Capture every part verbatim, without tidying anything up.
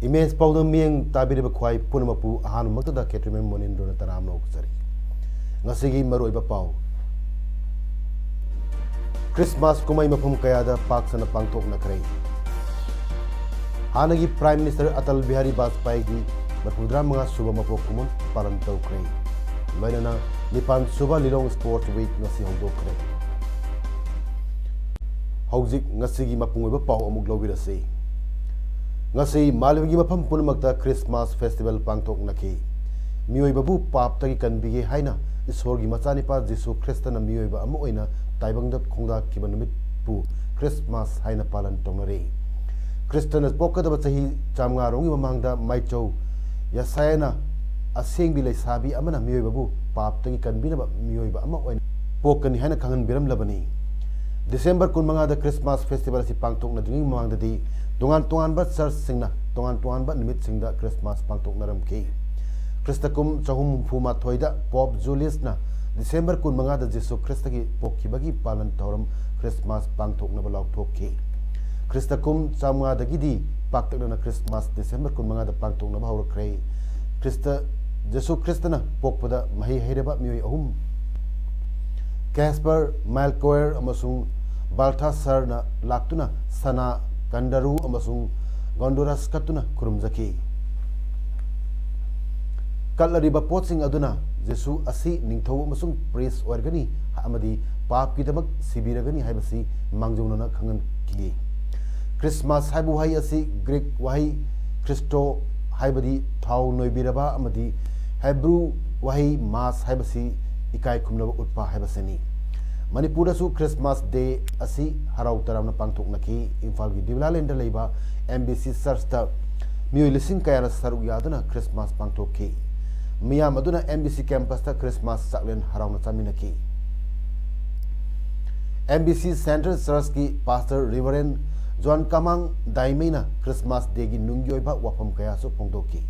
Image ꯄꯥꯎꯗꯝ ꯃꯤꯠꯌꯦꯡ ꯇꯥꯕꯤꯔꯤꯕ ꯈ꯭ꯋꯥꯏ ꯄꯨꯝꯅꯃꯛꯄꯨ ꯑꯍꯥꯟꯕꯃꯛꯇꯗ ꯈꯦꯇ꯭ꯔꯤꯃꯌꯨꯝ ꯃꯣꯅꯤꯟꯗ꯭ꯔꯣꯅ ꯇꯔꯥꯝꯅ ꯑꯣꯛꯆꯔꯤ꯫ ꯉꯁꯤꯒꯤ ꯃꯔꯨꯑꯣꯏꯕ ꯄꯥꯎ꯫ ꯈ꯭ꯔꯤꯁꯃꯥꯁ ꯀꯨꯝꯍꯩ ꯃꯐꯝ ꯀꯌꯥꯗ ꯄꯥꯛ ꯁꯟꯅ ꯄꯥꯡꯊꯣꯛꯅꯈ꯭ꯔꯦ꯫ ꯍꯥꯟꯅꯒꯤ ꯄ꯭ꯔꯥꯏꯝ ꯃꯤꯅꯤꯁꯇꯔ ꯑꯇꯜ ꯕꯤꯍꯥꯔꯤ ꯕꯥꯖꯄꯥꯏꯒꯤ ꯃꯔꯐꯨꯇꯔꯥ ꯃꯉꯥ ꯁꯨꯕ ꯃꯄꯣꯛ ꯀꯨꯝꯑꯣꯟ ꯄꯥꯂꯟ ꯇꯧꯈ꯭ꯔꯦ꯫ ꯂꯣꯏꯅꯅ ꯅꯤꯄꯥꯟ ꯁꯨꯕ ꯂꯤꯂꯣꯡ ꯁ꯭ꯄꯣꯔꯠꯁ ꯋꯤꯛ ꯉꯁꯤ ꯍꯧꯗꯣꯛꯈ꯭ꯔꯦ꯫ ꯍꯧꯖꯤꯛ ꯉꯁꯤꯒꯤ ꯃꯄꯨꯡ ꯑꯣꯏꯕ ꯄꯥꯎ ꯑꯃꯨꯛ ꯂꯧꯕꯤꯔꯁꯤ꯫ ꯉꯁꯤ ꯃꯥꯂꯦꯝꯒꯤ ꯃꯐꯝ ꯄꯨꯝꯅꯃꯛꯇ ꯈ꯭ꯔꯤꯁꯃꯥꯁ ꯐꯦꯁꯇꯤꯚꯦꯜ ꯄꯥꯡꯊꯣꯛꯅꯈꯤ꯫ ꯃꯤꯑꯣꯏꯕꯕꯨ ꯄꯥꯞꯇꯒꯤ ꯀꯟꯕꯤꯒꯦ ꯍꯥꯏꯅ ꯏꯁꯣꯔꯒꯤ ꯃꯆꯥꯅꯤꯄꯥ ꯖꯤꯁꯨ ꯈ꯭ꯔꯤꯁꯇꯅ ꯃꯤꯑꯣꯏꯕ ꯑꯃ ꯑꯣꯏꯅ ꯇꯥꯏꯕꯪꯗ ꯈꯣꯡꯗꯥꯈꯤꯕ ꯅꯨꯃꯤꯠꯄꯨ ꯈ꯭ꯔꯤꯁꯃꯥꯁ ꯍꯥꯏꯅ ꯄꯥꯂꯟ ꯇꯧꯅꯔꯤ꯫ ꯈ꯭ꯔꯤꯁꯇꯅ ꯄꯣꯛꯀꯗꯕ ꯆꯍꯤ ꯆꯥꯝꯃꯉꯥ ꯔꯣꯝꯒꯤ ꯃꯃꯥꯡꯗ ꯃꯥꯏꯆꯧ ꯌꯦꯁꯥꯌꯥꯅ ꯑꯁꯦꯡꯕꯤ ꯂꯩꯁꯥꯕꯤ ꯑꯃꯅ ꯃꯤꯑꯣꯏꯕꯕꯨ ꯄꯥꯞꯇꯒꯤ ꯀꯟꯕꯤꯅꯕ ꯃꯤꯑꯣꯏꯕ ꯑꯃ ꯑꯣꯏꯅ ꯄꯣꯛꯀꯅꯤ ꯍꯥꯏꯅ ꯈꯪꯍꯟꯕꯤꯔꯝꯂꯕꯅꯤ꯫ ꯗꯤꯁꯦꯝꯕꯔ ꯀꯨꯟꯃꯉꯥꯗ ꯈ꯭ꯔꯤꯁꯃꯥꯁ ꯐꯦꯁꯇꯤꯚꯦꯜ ꯑꯁꯤ ꯄꯥꯡꯊꯣꯛꯅꯗ꯭ꯔꯤꯉꯩ ꯃꯃꯥꯡꯗꯗꯤ ꯇꯣꯉꯥꯟ ꯇꯣꯉꯥꯟꯕ ꯆꯔꯆꯁꯤꯡꯅ ꯇꯣꯉꯥꯟ ꯇꯣꯉꯥꯟꯕ ꯅꯨꯃꯤꯠꯁꯤꯡꯗ ꯈ꯭ꯔꯤꯁꯃꯥꯁ ꯄꯥꯡꯊꯣꯛꯅꯔꯝꯈꯤ꯫ ꯈ꯭ꯔꯤꯁꯇ ꯀꯨꯝ ꯆꯍꯨꯝ ꯍꯨꯝꯐꯨ ꯃꯥꯊꯣꯏꯗ ꯄꯣꯞ ꯖꯨꯂꯤꯌꯁꯅ ꯗꯤꯁꯦꯝꯕꯔ ꯀꯨꯟꯃꯉꯥꯗ ꯖꯤꯁꯨ ꯈ꯭ꯔꯤꯁꯇꯒꯤ ꯄꯣꯛꯈꯤꯕꯒꯤ ꯄꯥꯂꯟ ꯊꯧꯔꯝ ꯈ꯭ꯔꯤꯁꯃꯥꯁ ꯄꯥꯡꯊꯣꯛꯅꯕ ꯂꯥꯎꯊꯣꯛꯈꯤ꯫ ꯈ꯭ꯔꯤꯁꯇ ꯀꯨꯝ ꯆꯥꯝꯃꯉꯥꯗꯒꯤꯗꯤ ꯄꯥꯛꯇꯛꯅꯅ ꯈ꯭ꯔꯤꯁꯃꯥꯁ ꯗꯤꯁꯦꯝꯕꯔ ꯀꯨꯟꯃꯉꯥꯗ ꯄꯥꯡꯊꯣꯛꯅꯕ ꯍꯧꯔꯛꯈ꯭ꯔꯦ꯫ ꯈ꯭ꯔꯤꯁꯇ, ꯖꯤꯁꯨ ꯈ꯭ꯔꯤꯁꯇꯅ ꯄꯣꯛꯄꯗ ꯃꯍꯩ ꯍꯩꯔꯕ ꯃꯤꯑꯣꯏ ꯑꯍꯨꯝ, ꯀꯦꯁꯄꯔ, ꯃꯥꯏꯜꯀꯣꯌꯔ ꯑꯃꯁꯨꯡ ꯕꯥꯜꯊꯥꯁꯔꯅ ꯂꯥꯛꯇꯨꯅ ꯁꯅꯥ, ꯀꯟꯗꯔꯨ ꯑꯃꯁꯨꯡ ꯒꯣꯟꯗꯣꯔꯁ ꯀꯠꯇꯨꯅ ꯈꯨꯔꯨꯝꯖꯈꯤ꯫ ꯀꯠꯂꯔꯤꯕ ꯄꯣꯠꯁꯤꯡ ꯑꯗꯨꯅ ꯖꯤꯁꯨ ꯑꯁꯤ ꯅꯤꯡꯊꯧ ꯑꯃꯁꯨꯡ ꯄ꯭ꯔꯤꯁ ꯑꯣꯏꯔꯒꯅꯤ ꯑꯃꯗꯤ ꯄꯥꯞꯀꯤꯗꯃꯛ ꯁꯤꯕꯤꯔꯒꯅꯤ ꯍꯥꯏꯕꯁꯤ ꯃꯥꯡꯖꯧꯅꯅ ꯈꯪꯍꯟꯈꯤ꯫ ꯈ꯭ꯔꯤꯁꯃꯥꯁ ꯍꯥꯏꯕ ꯋꯥꯍꯩ ꯑꯁꯤ ꯒ꯭ꯔꯤꯛ ꯋꯥꯍꯩ ꯈ꯭ꯔꯤꯁꯇꯣ ꯍꯥꯏꯕꯗꯤ ꯊꯥꯎ ꯅꯣꯏꯕꯤꯔꯕ ꯑꯃꯗꯤ ꯍꯦꯕ꯭ꯔꯨ ꯋꯥꯍꯩ ꯃꯥꯁ ꯍꯥꯏꯕꯁꯤ ꯏꯀꯥꯏ ꯈꯨꯝꯅꯕ ꯎꯠꯄ ꯍꯥꯏꯕꯁꯤꯅꯤ꯫ ꯃꯅꯤꯄꯨꯔꯗꯁꯨ ꯈ꯭ꯔꯤꯁꯃꯥꯁ ꯗꯦ ꯑꯁꯤ ꯍꯔꯥꯎ ꯇꯌꯥꯝꯅ ꯄꯥꯡꯊꯣꯛꯅꯈꯤ꯫ ꯏꯝꯐꯥꯜꯒꯤ ꯗꯤꯕꯂꯥꯂꯦꯟꯗ ꯂꯩꯕ ꯑꯦꯝ ꯕꯤ ꯁꯤ ꯆꯔꯆꯇ ꯃꯤꯑꯣꯏ ꯂꯤꯁꯤꯡ ꯀꯌꯥꯅ ꯁꯔꯨꯛ ꯌꯥꯗꯨꯅ ꯈ꯭ꯔꯤꯁꯃꯥꯁ ꯄꯥꯡꯊꯣꯛꯈꯤ꯫ ꯃꯤꯌꯥꯝ ꯑꯗꯨꯅ ꯑꯦꯝ ꯕꯤ ꯁꯤ ꯀꯦꯝꯄꯁꯇ ꯈ꯭ꯔꯤꯁꯃꯥꯁ ꯆꯥꯛꯂꯦꯟ ꯍꯔꯥꯎꯅ ꯆꯥꯃꯤꯟꯅꯈꯤ꯫ ꯑꯦꯝ ꯕꯤ ꯁꯤ ꯁꯦꯟꯇ꯭ꯔꯦꯜ ꯆꯔꯆꯀꯤ ꯄꯥꯁꯇꯔ ꯔꯤꯚꯔꯦꯟ ꯖꯣꯟ ꯀꯃꯥꯡ ꯗꯥꯏꯃꯩꯅ ꯈ꯭ꯔꯤꯁꯃꯥꯁ ꯗꯦꯒꯤ ꯅꯨꯡꯒꯤ ꯑꯣꯏꯕ ꯋꯥꯐꯝ ꯀꯌꯥꯁꯨ ꯐꯣꯡꯗꯣꯛꯈꯤ꯫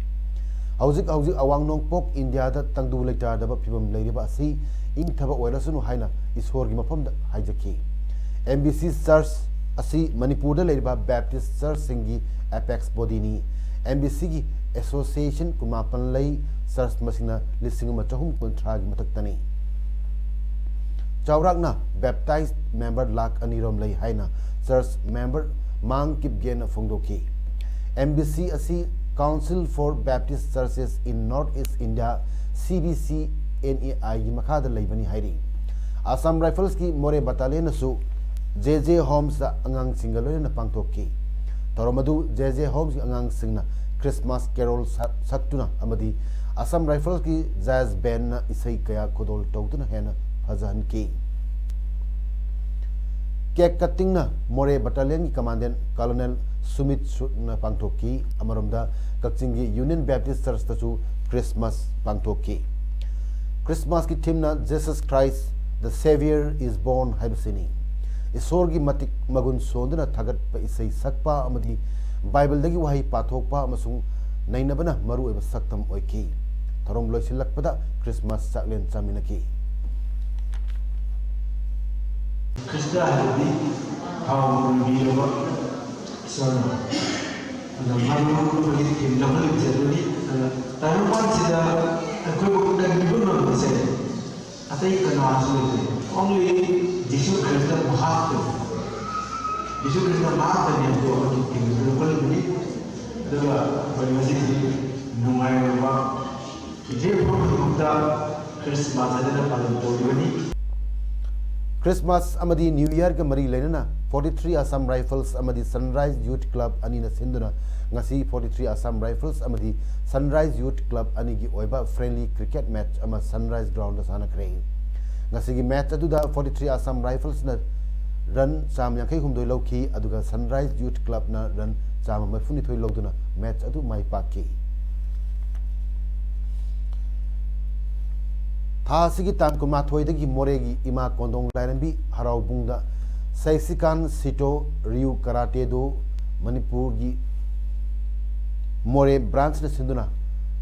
ꯍꯧꯖꯤꯛ ꯍꯧꯖꯤꯛ ꯑꯋꯥꯡ ꯅꯣꯡꯄꯣꯛ ꯏꯟꯗꯤꯌꯥꯗ ꯇꯪꯗꯨ ꯂꯩꯇꯥꯗꯕ ꯐꯤꯕꯝ ꯂꯩꯔꯤꯕ ꯑꯁꯤ ꯏꯪꯊꯕ ꯑꯣꯏꯔꯁꯅꯨ ꯍꯥꯏꯅ ꯏꯁꯣꯔꯒꯤ ꯃꯐꯝꯗ ꯍꯥꯏꯖꯈꯤ꯫ ꯑꯦꯝ ꯕꯤ ꯁꯤ ꯆꯔꯆ ꯑꯁꯤ ꯃꯅꯤꯄꯨꯔꯗ ꯂꯩꯔꯤꯕ ꯕꯦꯞꯇꯤꯁ ꯆꯔꯆꯁꯤꯡꯒꯤ ꯑꯦꯄꯦꯛꯁ ꯕꯣꯗꯤꯅꯤ꯫ ꯑꯦꯝ ꯕꯤ ꯁꯤꯒꯤ ꯑꯦꯁꯣꯁꯤꯌꯦꯁꯟ ꯀꯨꯟꯃꯥꯄꯟ ꯂꯩ, ꯆꯔꯆ ꯃꯁꯤꯡꯅ ꯂꯤꯁꯤꯡ ꯑꯃ ꯆꯍꯨꯝ ꯀꯨꯟꯊ꯭ꯔꯥꯒꯤ ꯃꯊꯛꯇꯅꯤ꯫ ꯆꯥꯎꯔꯥꯛꯅ ꯕꯦꯞꯇꯥꯏꯖ ꯃꯦꯝꯕꯔ ꯂꯥꯈ ꯑꯅꯤ ꯔꯣꯝ ꯂꯩ ꯍꯥꯏꯅ ꯆꯔꯆ ꯃꯦꯝꯕꯔ ꯃꯥꯡ ꯀꯤꯞꯒꯦꯟꯅ ꯐꯣꯡꯗꯣꯛꯈꯤ꯫ ꯑꯦꯝ ꯕꯤ ꯁꯤ ꯑꯁꯤ Council for Baptist Churches in North East India, C B C N A ꯑꯥꯏꯒꯤ ꯃꯈꯥꯗ ꯂꯩꯕꯅꯤ ꯍꯥꯏꯔꯤ꯫ ꯑꯁꯥꯝ ꯔꯥꯏꯐꯜꯁꯀꯤ ꯃꯣꯔꯦ ꯕꯠꯇꯥꯂꯤꯌꯟꯅꯁꯨ ꯖꯦ ꯖꯦ ꯍꯣꯝꯁꯇ ꯑꯉꯥꯡꯁꯤꯡꯒ ꯂꯣꯏꯅꯅ ꯄꯥꯡꯊꯣꯛꯈꯤ꯫ ꯊꯧꯔꯝ ꯑꯗꯨ ꯖꯦ ꯖꯦ ꯍꯣꯝꯁꯀꯤ ꯑꯉꯥꯡꯁꯤꯡꯅ ꯈ꯭ꯔꯤꯁꯃꯥꯁ ꯀꯦꯔꯣꯜ ꯁꯛ-, ꯁꯛꯇꯨꯅ ꯑꯃꯗꯤ ꯑꯁꯥꯝ ꯔꯥꯏꯐꯜꯁꯀꯤ ꯖꯥꯖ ꯕꯦꯟꯅ ꯏꯁꯩ ꯀꯌꯥ ꯈꯨꯗꯣꯜ ꯇꯧꯗꯨꯅ ꯍꯦꯟꯅ ꯐꯖꯍꯟꯈꯤ꯫ ꯀꯦꯛ ꯀꯠꯇꯤꯡꯅ ꯃꯣꯔꯦ ꯕꯠꯇꯥꯂꯤꯌꯟꯒꯤ ꯀꯃꯥꯟꯗꯦꯟ ꯀꯔꯅꯦꯜ ꯁꯨꯃꯤꯠ ꯁꯨꯠꯅ ꯄꯥꯡꯊꯣꯛꯈꯤ꯫ ꯑꯃꯔꯣꯝꯗ ꯀꯛꯆꯤꯡꯒꯤ ꯌꯨꯅꯤꯌꯟ ꯕꯦꯞꯇꯤꯁ ꯆꯔꯆꯇꯁꯨ ꯈ꯭ꯔꯤꯁꯃꯥꯁ ꯄꯥꯡꯊꯣꯛꯈꯤ꯫ ꯈ꯭ꯔꯤꯁꯃꯥꯁꯀꯤ ꯊꯤꯝꯅ Jesus Christ the Savior is born ꯍꯥꯏꯕꯁꯤꯅꯤ꯫ ꯏꯁꯣꯔꯒꯤ ꯃꯇꯤꯛ ꯃꯒꯨꯟ ꯁꯣꯟꯗꯨꯅ ꯊꯥꯒꯠꯄ ꯏꯁꯩ ꯁꯛꯄ ꯑꯃꯗꯤ ꯕꯥꯏꯕꯜꯗꯒꯤ ꯋꯥꯍꯩ ꯄꯥꯊꯣꯛꯄ ꯑꯃꯁꯨꯡ ꯅꯩꯅꯕꯅ ꯃꯔꯨꯑꯣꯏꯕ ꯁꯛꯇꯝ ꯑꯣꯏꯈꯤ꯫ ꯊꯧꯔꯝ ꯂꯣꯏꯁꯤꯜꯂꯛꯄꯗ ꯈ꯭ꯔꯤꯁꯃꯥꯁ ꯆꯥꯛꯂꯦꯟ ꯆꯥꯃꯤꯟꯅꯈꯤ꯫ ꯈ꯭ꯔꯤꯁꯇ ꯍꯥꯏꯕꯗꯤ ꯊꯥꯎ ꯂꯨꯝꯕꯤꯔꯕ ꯏꯁꯣꯔꯅ꯫ ꯑꯗ ꯃꯔꯨ ꯑꯩꯈꯣꯏꯒꯤ ꯊꯤꯝꯗ ꯑꯃ ꯂꯩꯖꯕꯅꯤ꯫ ꯑꯗ ꯇꯥꯏꯕꯪꯄꯥꯟꯁꯤꯗ ꯑꯩꯈꯣꯏꯕꯨ ꯀꯟꯕꯤꯕ ꯉꯝꯕꯁꯦ ꯑꯇꯩ ꯀꯅꯥꯁꯨ ꯂꯩꯇꯦ꯫ Only Jesus Christ ꯃꯍꯥꯛꯇꯅꯤ꯫ Jesus Christ ꯃꯍꯥꯛꯇꯅꯤ ꯍꯥꯏꯕꯗꯨ ꯑꯩꯈꯣꯏꯒꯤ ꯊꯤꯝꯗ ꯂꯧꯈꯠꯂꯤꯕꯅꯤ꯫ ꯑꯗꯨꯒ ꯑꯩꯈꯣꯏ ꯉꯁꯤꯗꯤ ꯅꯨꯡꯉꯥꯏꯔꯕ ꯏꯊꯦ ꯐꯝ ꯃꯌꯨꯝꯗ ꯈ꯭ꯔꯤꯁꯃꯥꯁ ꯍꯥꯏꯗꯅ ꯄꯥꯂꯟ ꯇꯧꯔꯤꯕꯅꯤ꯫ ꯈ꯭ꯔꯤꯁꯃꯥꯁ ꯑꯃꯗꯤ ꯅ꯭ꯌꯨ ꯏꯌꯔꯒ ꯃꯔꯤ ꯂꯩꯅꯅ forty three Assam Rifles ꯑꯃꯗꯤ Sunrise Youth Club ꯑꯅꯤꯅ ꯁꯤꯟꯗꯨꯅ ꯉꯁꯤ forty three Assam Rifles ꯑꯃꯗꯤ Sunrise Youth Club ꯑꯅꯤꯒꯤ ꯑꯣꯏꯕ friendly cricket match ꯑꯃ Sunrise Groundꯗ ꯁꯥꯟꯅꯈ꯭ꯔꯦ꯫ ꯉꯁꯤꯒꯤ ꯃꯦꯆ ꯑꯗꯨꯗ ꯐꯣꯔꯇꯤ ꯊ꯭ꯔꯤ Assam Riflesꯅ ꯔꯟ ꯆꯥꯝꯃ ꯌꯥꯡꯈꯩ ꯍꯨꯝꯗꯣꯏ ꯂꯧꯈꯤ, ꯑꯗꯨꯒ Sunrise Youth Clubꯅ ꯔꯟ ꯆꯥꯝꯃ ꯃꯔꯤꯐꯨ ꯅꯤꯊꯣꯏ ꯂꯧꯗꯨꯅ ꯃꯦꯆ ꯑꯗꯨ ꯃꯥꯏ ꯄꯥꯛꯈꯤ꯫ ꯊꯥ ꯑꯁꯤꯒꯤ ꯇꯥꯡ ꯀꯨꯟꯃꯥꯊꯣꯏꯗꯒꯤ ꯃꯣꯔꯦꯒꯤ ꯏꯃꯥ ꯀꯣꯟꯗꯣꯡ ꯂꯥꯏꯔꯦꯝꯕꯤ ꯍꯔꯥꯎꯕꯨꯡꯗ ꯁꯩꯁꯤꯀꯥꯟ ꯁꯤꯇꯣ ꯔꯤꯌꯨ ꯀꯔꯥꯇꯦ ꯗꯣ ꯃꯅꯤꯄꯨꯔꯒꯤ ꯃꯣꯔꯦ ꯕ꯭ꯔꯥꯟꯁꯅ ꯁꯤꯟꯗꯨꯅ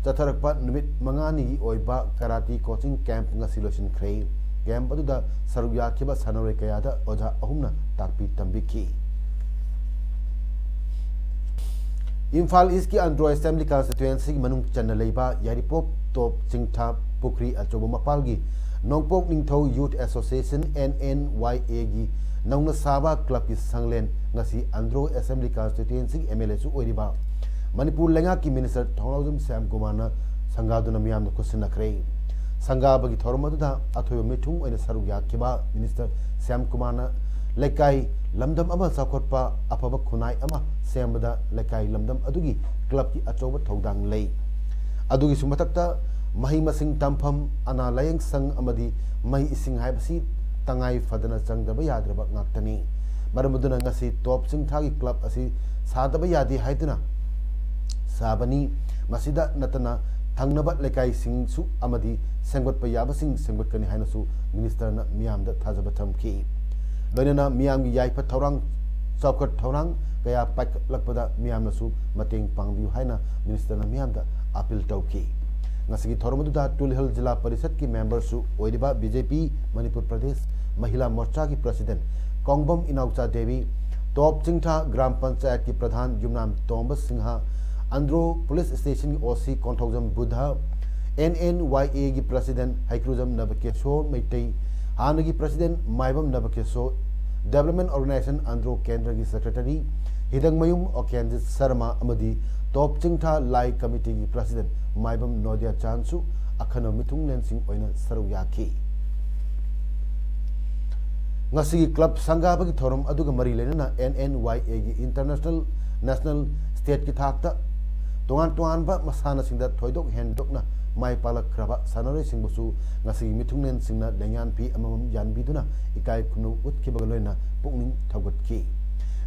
ꯆꯠꯊꯔꯛꯄ ꯅꯨꯃꯤꯠ ꯃꯉꯥꯅꯤꯒꯤ ꯑꯣꯏꯕ ꯀꯔꯥꯇꯤ ꯀꯣꯆꯤꯡ ꯀꯦꯝꯞ ꯉꯁꯤ ꯂꯣꯏꯁꯤꯟꯈ꯭ꯔꯦ꯫ ꯀꯦꯝꯞ ꯑꯗꯨꯗ ꯁꯔꯨꯛ ꯌꯥꯈꯤꯕ ꯁꯥꯟꯅꯔꯣꯏ ꯀꯌꯥꯗ ꯑꯣꯖꯥ ꯑꯍꯨꯝꯅ ꯇꯥꯛꯄꯤ ꯇꯝꯕꯤꯈꯤ꯫ ꯏꯝꯐꯥꯜ ꯏꯁꯀꯤ ꯑꯟꯗ꯭ꯔꯣ ꯑꯦꯁꯦꯝꯕ꯭ꯂꯤ ꯀꯟꯁꯇꯤꯇ꯭ꯋꯦꯟꯁꯤꯒꯤ ꯃꯅꯨꯡ ꯆꯟꯅ ꯂꯩꯕ ꯌꯥꯏꯔꯤꯄꯣꯛ ꯇꯣꯞ ꯆꯤꯡꯊꯥ ꯄꯨꯈ꯭ꯔꯤ ꯑꯆꯧꯕ ꯃꯄꯥꯜꯒꯤ ꯅꯣꯡꯄꯣꯛ ꯅꯤꯡꯊꯧ youth association, N N Y Aꯒꯤ ꯅꯧꯅ ꯁꯥꯕ ꯀ꯭ꯂꯕꯀꯤ ꯁꯪꯂꯦꯟ ꯉꯁꯤ ꯑꯟꯗ꯭ꯔꯣ ꯑꯦꯁꯦꯝꯕ꯭ꯂꯤ ꯀꯟꯁꯇꯤꯇ꯭ꯋꯦꯟꯁꯤꯒꯤ MLAꯁꯨ ꯑꯣꯏꯔꯤꯕ ꯃꯅꯤꯄꯨꯔ ꯂꯩꯉꯥꯛꯀꯤ ꯃꯤꯅꯤꯁꯇꯔ ꯊꯧꯅꯥꯎꯖꯝ ꯁ꯭ꯌꯥꯝꯀꯨꯃꯥꯔꯅ ꯁꯪꯒꯥꯗꯨꯅ ꯃꯤꯌꯥꯝꯗ ꯈꯨꯠꯁꯤꯟꯅꯈ꯭ꯔꯦ꯫ ꯁꯪꯒꯥꯕꯒꯤ ꯊꯧꯔꯝ ꯑꯗꯨꯗ ꯑꯊꯣꯏꯕ ꯃꯤꯊꯨꯡ ꯑꯣꯏꯅ ꯁꯔꯨꯛ ꯌꯥꯈꯤꯕ ꯃꯤꯅꯤꯁꯇꯔ ꯁ꯭ꯌꯥꯝꯀꯨꯃꯥꯔꯅ ꯂꯩꯀꯥꯏ ꯂꯝꯗꯝ ꯑꯃ ꯆꯥꯎꯈꯠꯄ ꯑꯐꯕ ꯈꯨꯟꯅꯥꯏ ꯑꯃ ꯁꯦꯝꯕꯗ ꯂꯩꯀꯥꯏ ꯂꯝꯗꯝ ꯑꯗꯨꯒꯤ ꯀ꯭ꯂꯕꯀꯤ ꯑꯆꯧꯕ ꯊꯧꯗꯥꯡ ꯂꯩ꯫ ꯑꯗꯨꯒꯤꯁꯨ ꯃꯊꯛꯇ ꯃꯍꯩ ꯃꯁꯤꯡ ꯇꯝꯐꯝ, ꯑꯅꯥ ꯂꯥꯌꯦꯡ ꯁꯪ ꯑꯃꯗꯤ ꯃꯩ ꯏꯁꯤꯡ ꯍꯥꯏꯕꯁꯤ ꯇꯉꯥꯏ ꯐꯗꯅ ꯆꯪꯗꯕ ꯌꯥꯗ꯭ꯔꯕ ꯉꯥꯛꯇꯅꯤ꯫ ꯃꯔꯝ ꯑꯗꯨꯅ ꯉꯁꯤ ꯇꯣꯞ ꯆꯤꯡꯊꯥꯒꯤ ꯀ꯭ꯂꯕ ꯑꯁꯤ ꯁꯥꯗꯕ ꯌꯥꯗꯦ ꯍꯥꯏꯗꯨꯅ ꯁꯥꯕꯅꯤ꯫ ꯃꯁꯤꯗ ꯅꯠꯇꯅ ꯊꯪꯅꯕ ꯂꯩꯀꯥꯏꯁꯤꯡꯁꯨ ꯑꯃꯗꯤ ꯁꯦꯝꯒꯠꯄ ꯌꯥꯕꯁꯤꯡ ꯁꯦꯝꯒꯠꯀꯅꯤ ꯍꯥꯏꯅꯁꯨ ꯃꯤꯅꯤꯁꯇꯔꯅ ꯃꯤꯌꯥꯝꯗ ꯊꯥꯖꯕ ꯊꯝꯈꯤ꯫ ꯂꯣꯏꯅꯅ ꯃꯤꯌꯥꯝꯒꯤ ꯌꯥꯏꯐ ꯊꯧꯔꯥꯡ, ꯆꯥꯎꯈꯠ ꯊꯧꯔꯥꯡ ꯀꯌꯥ ꯄꯥꯏꯈꯠꯂꯛꯄꯗ ꯃꯤꯌꯥꯝꯅꯁꯨ ꯃꯇꯦꯡ ꯄꯥꯡꯕꯤꯌꯨ ꯍꯥꯏꯅ ꯃꯤꯅꯤꯁꯇꯔꯅ ꯃꯤꯌꯥꯝꯗ ꯑꯄꯤꯜ ꯇꯧꯈꯤ꯫ ꯉꯁꯤꯒꯤ ꯊꯧꯔꯝ ꯑꯗꯨꯗ ꯇꯨꯂꯤꯍꯜ ꯖꯤꯂꯥ ꯄꯔꯤꯁꯠꯀꯤ ꯃꯦꯝꯕꯔꯁꯨ ꯑꯣꯏꯔꯤꯕ BJP ꯃꯅꯤꯄꯨꯔ ꯄ꯭ꯔꯗꯦꯁ ꯃꯍꯤꯂꯥ ꯃꯣꯔꯆꯥꯒꯤ ꯄ꯭ꯔꯁꯤꯗꯦꯟ ꯀꯣꯡꯕꯝ ꯏꯅꯥꯎꯆꯥ ꯗꯦꯕꯤ, ꯇꯣꯞ ꯆꯤꯡꯊꯥ ꯒ꯭ꯔꯥꯝ ꯄꯟꯆꯥꯌꯠꯀꯤ ꯄ꯭ꯔꯙꯥꯟ ꯌꯨꯝꯅꯥꯝ ꯇꯣꯝꯕ ꯁꯤꯡꯍ, ꯑꯟꯗ꯭ꯔꯣ ꯄꯨꯂꯤꯁ ꯁ꯭ꯇꯦꯁꯟꯒꯤ OC Konthoujam Budha, N N Y Aꯒꯤ ꯄ꯭ꯔꯁꯤꯗꯦꯟ ꯍꯩꯀ꯭ꯔꯨꯖꯝ ꯅꯕꯀꯦꯁꯣꯔ ꯃꯩꯇꯩ, ꯍꯥꯟꯅꯒꯤ president Maibam Nabakishore, development organization Andro ꯀꯦꯟꯗ꯭ꯔꯒꯤ ꯁꯦꯀ꯭ꯔꯦꯇꯔꯤ ꯍꯤꯗꯪꯃꯌꯨꯝ ꯑꯣꯀꯦꯟꯖꯤꯠ ꯁꯔꯃ ꯑꯃꯗꯤ ꯇꯣꯞ ꯆꯤꯡꯊꯥ ꯂꯥꯏ ꯀꯃꯤꯇꯤꯒꯤ ꯄ꯭ꯔꯁꯤꯗꯦꯟ ꯃꯥꯏꯕꯝ ꯅꯣꯗꯤꯌꯥ ꯆꯥꯟꯁꯨ ꯑꯈꯟꯅꯕ ꯃꯤꯊꯨꯡꯂꯦꯟꯁꯤꯡ ꯑꯣꯏꯅ ꯁꯔꯨꯛ ꯌꯥꯈꯤ꯫ ꯉꯁꯤꯒꯤ ꯀ꯭ꯂꯕ ꯁꯪꯒꯥꯕꯒꯤ ꯊꯧꯔꯝ ꯑꯗꯨꯒ ꯃꯔꯤ ꯂꯩꯅꯅ N N Y Aꯒꯤ international, national, stateꯀꯤ ꯊꯥꯛꯇ ꯇꯣꯉꯥꯟ ꯇꯣꯉꯥꯟꯕ ꯃꯁꯥꯟꯅꯁꯤꯡꯗ ꯊꯣꯏꯗꯣꯛ ꯍꯦꯟꯗꯣꯛꯅ ꯃꯥꯏ ꯄꯥꯛꯂꯛꯈ꯭ꯔꯕ ꯁꯥꯟꯅꯔꯣꯏꯁꯤꯡꯕꯨꯁꯨ ꯉꯁꯤꯒꯤ ꯃꯤꯊꯨꯡꯂꯦꯟꯁꯤꯡꯅ ꯂꯦꯡꯌꯥꯟ ꯐꯤ ꯑꯃꯃꯝ ꯌꯥꯟꯕꯤꯗꯨꯅ ꯏꯀꯥꯏ ꯈꯨꯝꯅꯧ ꯎꯠꯈꯤꯕꯒ ꯂꯣꯏꯅꯅ ꯄꯨꯛꯅꯤꯡ ꯊꯧꯒꯠꯈꯤ꯫